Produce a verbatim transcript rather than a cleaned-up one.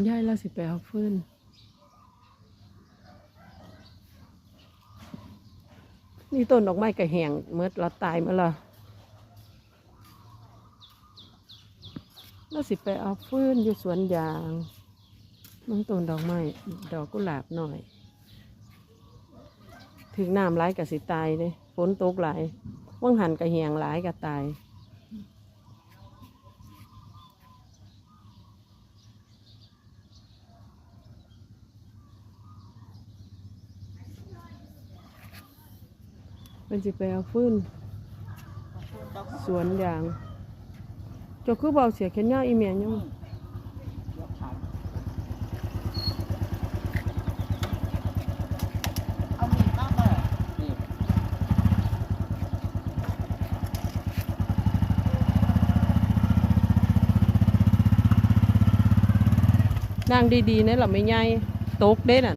ยายลาวสิไปเอาฟืน นี่ต้นดอกไม้ก็แห้งหมดละ ตายหมดละ ลาวสิไปเอาฟืนอยู่สวนยาง มันต้นดอกไม้ ดอกกุหลาบน้อย ถืกน้ำหลายก็สิตายเด้ ฝนตกหลาย วังหันก็แห้งหลายก็ตาย เพิ่นสิไปเอาฟืน สวนยาง เจ้าคือบ่เอาเสื้อแขนยาวอีแม่ยัง นั่งดีๆ นี่ล่ะแม่ใหญ่ ตกเด้น่ะ